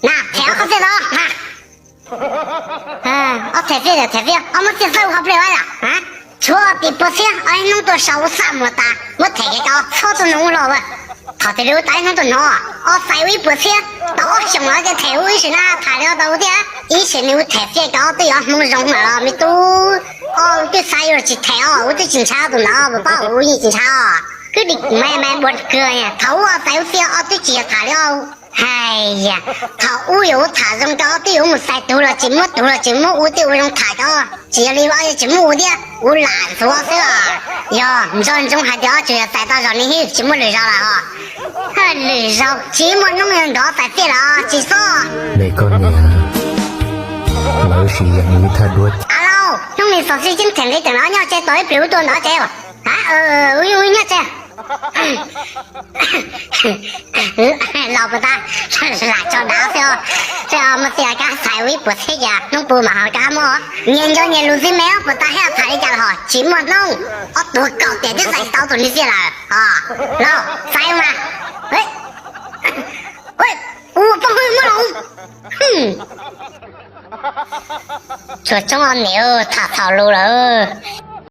Na, them ob qhov txiaj tau na. Ob them txiaj, them txiaj, ob muab txiaj xawb ua qhov pliag ua yam. Tshuav tim puas txhiab, ob ib hnub tuaj sau ua xaj muag tas muab them kiag rau, txhob tuaj nug ua luaj. Thaum twg li ua tau ib hnub tuaj nug, ob xais ua ib puas txhiab, tau ob xyoos los ces them ua ib sim na tham li tau ua thiab. Ib sim nws ua them txiaj rau twb yuav hmoov zoo lawm los me tub. Ob twb xav yuav tsis them os, ua twb tsis ntshaw tus ntawd, puas paub ua yeej tsis ntshaw os. Kwv di me me buas kawg, thaum ub ob xais ua txiaj ob twb tsis yog tham li os. Hais yam, thaum ub yuav ua tham zoo rau twb yuav mus xais tug los tsis muab, tug los tsis muab, ua twb ua zoo tham rau, tsis yog li ob tsis muab ua thiab, ua lam ntxuav xwb os. Yog nco ntsoov hais tias ob tsuas yog xais tau zaum no xwb, tsis muaj lwm zaus lawm os. Lwm zaus tsis muaj hnub nrov xais txiaj lawm tsis txhob. Me koj niam, lawv sim yeem ib thaj duab. Aw lauj, hnub no xyov xwb tseeb them nqi teem los nyob tsev tos ib pliag wb tuaj ntawd tsev. Ua, ua nyob tsev. Los puas tau, lam tso dav xwb os. Muaj txiaj kab xais ua ib puas txhiab cas hnub puas mam ho kab muab. Nyias nco nyias lus ntxiv me os, puas tau thiab tham li cas los ho tsis muaj hnub. Ob tuag kaum tiam twb xais tau tus niag txiaj lawm. Lauj, xais mas. Ua poob hwj muab los. Tsuas tsoob ob niam tham txhaum lus lawm.